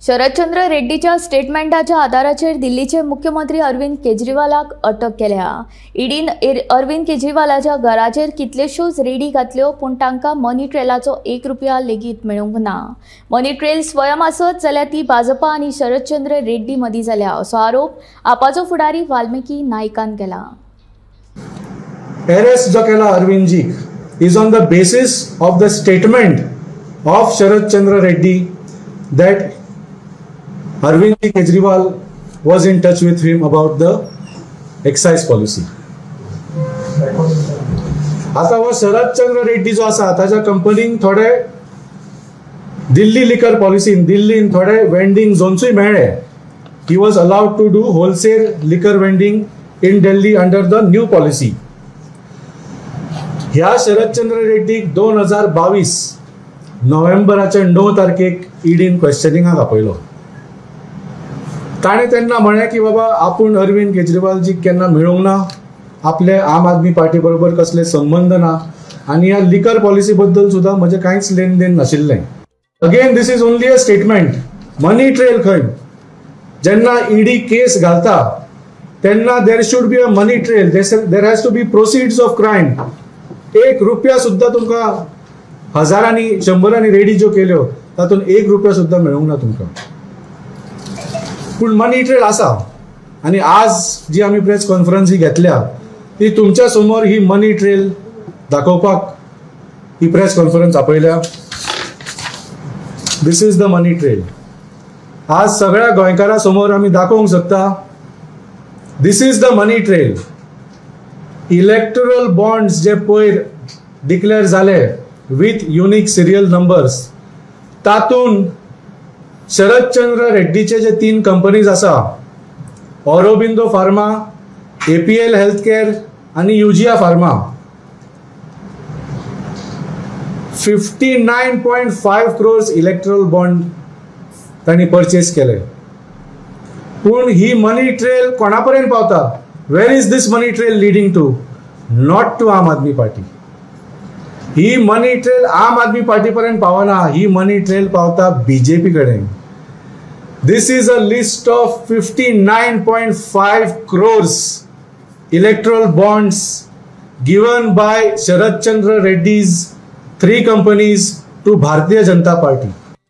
शरदचंद्र रेड्डीच्या स्टेटमेंटाच्या आदाराचेर दिल्लीचे मुख्यमंत्री अरविंद केजरीवालाक अटक केल्या. ईडीन अरविंद केजरीवालाच्या घराचेर कितल्योश्योच रेडी घातल्यो, पूण तांकां मनी ट्रेलाचो एक रुपया लेगीत मेळूंक ना. मनी ट्रेल स्वयं आसत जाल्यार ती भाजपा आनी शरदचंद्र रेड्डी मदीं जाल्या, असो आरोप आपाचो फुडारी वाल्मिकी नायकान केला. अरेस्ट जो केला अरविंदजीक is on the basis of the statement of Sharad Chandra Reddy that Arvind Kejriwal was in touch with him about the excise policy. आता हो शरद चंद्र रेड्डी जो आसा ताच्या कंपनीन थोडे दिल्ली लिकर पॉलिसीन दिल्लीन थोडे वेंडिंग झोन्सूय मेळ्ळे. He was allowed to do wholesale liquor vending in Delhi under the new policy. ह्या शरदचंद्र रेड्डीक 2022 नोव्हेंबराच्या 9 तारखेक ईडीन क्वेश्चनिंगाक आपयलो. ताणें तेन्ना म्हळें की बाबा आपूण अरविंद केजरीवालजीक केन्ना मेळूंक ना, आपले आम आदमी पार्टी बरोबर कसले संबंद ना आनी ह्या लिकर पॉलिसी बद्दल सुद्दां म्हजें कांयच लेन देन नाशिल्लें. Again this is only a statement. Money trail खंय? जेन्ना ईडी केस घालता तेन्ना there should be a money trail, there has to be proceeds of crime. एक रुपया सुद्दां तुमकां हजारांनी शंबरांनी रेडी ज्यो केल्यो तातूंत एक रुपया सुद्दां मेळूंक ना तुमकां. पूण मनी ट्रेल आसा आनी आज जी आमी प्रेस कॉन्फरन्स ही घेतल्या ती तुमच्या समोर ही मनी ट्रेल दाखोवपाक ही प्रेस कॉन्फरन्स आपयल्या. This is the money trail. आज सगळ्या गोंयकारां समोर आमी दाखोवंक शकता. This is the money trail. Electoral bonds जे पयर डिक्लेअर जाले विथ युनिक सिरियल नंबर्स, तातूंत शरदचंद्र रेड्डीचे जे 3 कंपनीज आसा, Aurobindo pharma, APL health care आनी Eugia pharma, 59.5 crores electoral bond तांणी परचेस केले. पूण ही मनी ट्रेल कोणा पर्यंत पावता? Where is this money trail leading to? Not to Aam Aadmi Party. He money trail Aam Aadmi party पर्यंत पावना, ही मनी ट्रेल पावता बीजेपी कडेन. This is a list of 59.5 crores electoral bonds given by Sharad Chandra Reddy's 3 companies to Bharatiya Janata Party.